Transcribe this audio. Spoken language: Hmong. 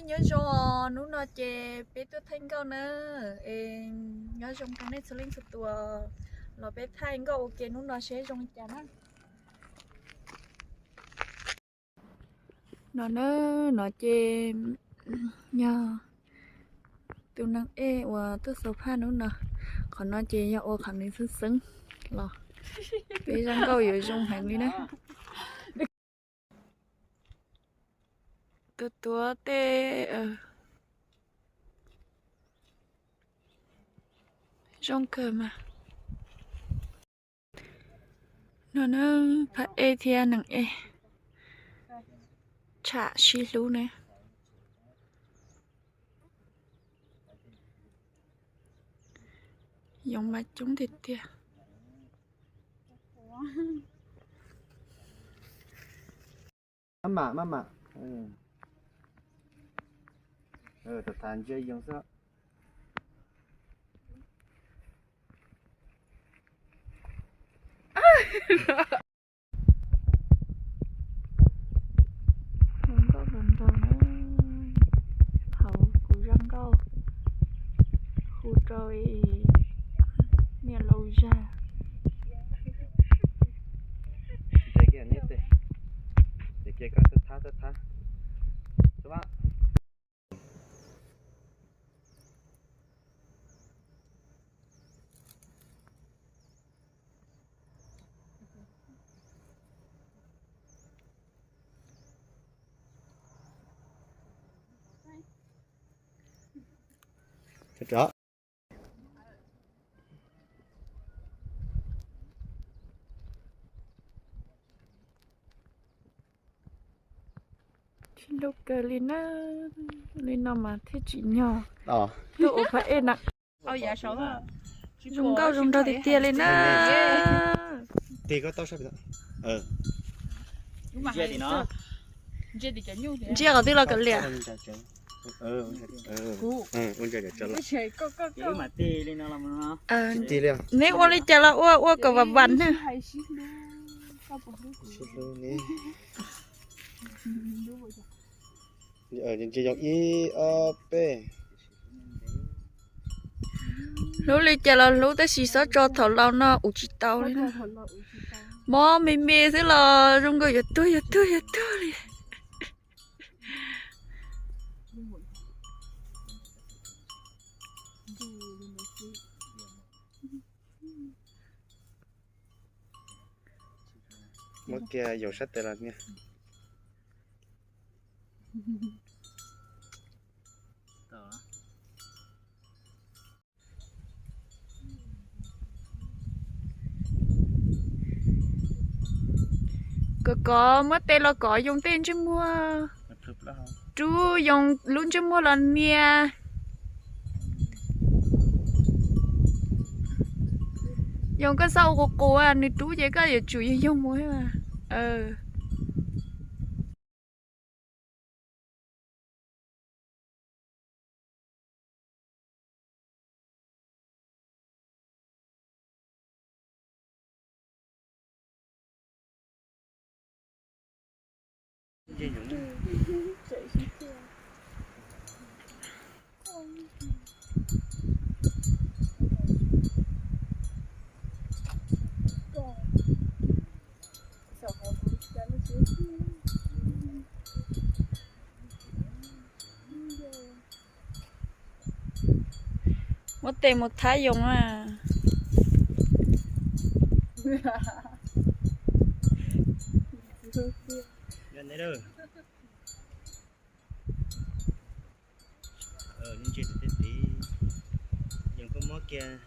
Nyob zoo, hnub no ces peb tuaj thaij nkauj na. Es nyob zoo rau nej txhua leej txhua tus los peb thaij nkauj ua ke hnub no seb zoo li cas na. No na, no ces yog tus neeg ej uas tuaj xaus phaj hnub no. Qhov no ces yog ua qhov nws xeeb xeeb los peb zaj nkauj yuav zoo heev li na. Tuav tuav tej zoo kawg mas. No na, phab ej thiab neeg ej tsham sib hlub na. Yoov mas coob tiag tiag. Maj mam, maj mam. Tham ntsia yoov xwb. Nkauj hluas nraug na, hauv kuv zaj nkauj hu rau niam laus zag. Tsis hlub kawg li na, li no mas thiaj tsim nyog tuaj ua phab ej na. Zoo nkauj zoo nraug tiag tiag li na. Ntsia qhov twg los kav liam. Neb ua li cas los ua, ua kom vam vam na. Ntsia yoov ib ob peb. Hlub li cas los hlub tab sis txhob tso thaum laus no ua tsis tau li na. Mob me me xwb los zoo nkaus yuav tuag yuav tuag yuav tuag li. Muab kiag yoov sab tes los niag. Kov kov muab tes los kov yoov tej ntsej muag. Rub yoov lub ntsej muag los nias. Yoov koj txhob ua qus qus, nws rub ces koj yuav tsum yog yoog mus. Muab tes mus thab yoov na. Ntsia tim tej tid, yoov koj muab kiag.